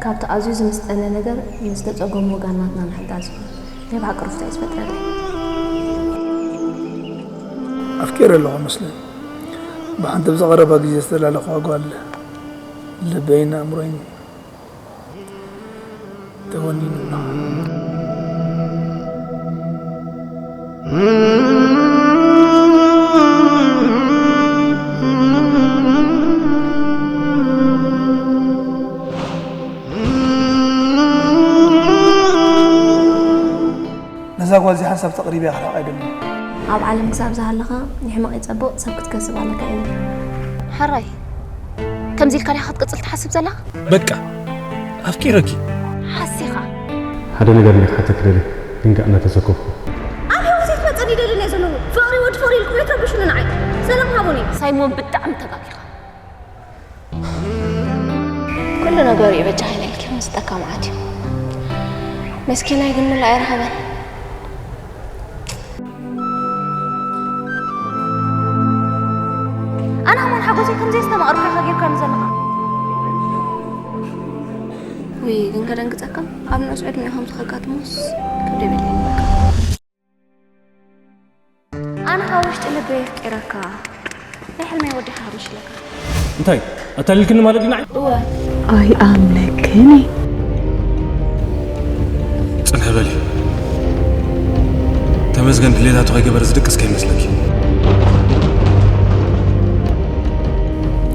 ካብቲ ኣዝዩ ዝምስጠነ ነገር ንዝተጸገሙ ወገናትና ምሕጋዝ እዩ። ናይ ብሓቂ ርፍታ እዩ ዝፈጥረለይ። ኣፍቂረ ኣለኹ መስለኒ። ብሓንቲ ብዝቐረባ ግዜ ዝተላለኹዋ ጓል ልበይን ኣእምሮይን ተወኒኑና። ነዛ ጓል እዚ ሓንሳብ ተቕሪበያ ክርሕቕ ኣይደልን። ኣብ ዓለም ክሳብ ዝሃለኻ ንሕመቕ ይጸብቕ ሰብ ክትከስብ ኣለካ ኢሉ። ሕራይ ከምዚ ኢልካ ዲኻ ክትቅጽል ትሓስብ ዘለኻ? በቃ ኣፍቂረኪ። ሓሲኻ ሓደ ነገር እንዲ ክሓተኪ ደልየ ግን ከኣ እናተሰከፍኩ። ኣብ ህይወተይ ክትመጸኒ ይደሊ ናይ ዘለኹ ፍቕሪ ወዲ ፍቕሪ ኢልኩም ኣይትረብሹኒ ንዓይ ሰላም ሃቡኒ። ሳይሞን ብጣዕሚ ተጋጊኻ። ኩሉ ነገሩ እዩ በጃ ኢለ ኢልኪ ክምስጠካ መዓት እዩ። መስኪናይ ግን ምላእ ኣይረኸበን። ኣነ ከማን ሓጎሰይ ከምዘይ ዝተማቐርኩ ኢኻ ጌርካኒ ዘለኻ። ውይ ግን ከደንግጸካ ኣብ ንኡስ ዕድሜኡ ከምዚ ከጋጥሞስ ከብደ ይበለኒ በቃ። ኣነ ካብ ውሽጢ ልበይ ኣፍቂረካ ናይ ሕልመይ ወዲኻ ከምሽለካ። እንታይ ኣታሊልክኒ ማለት እዩ ንዓይ? እወ ኣይኣምነክን። ጽንሕ በሊ ተመስገን ድሌታቱ ከይገበረ ዝድቅስ ከይመስለኪ።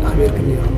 ኣኽቢርክኒ ኢኹም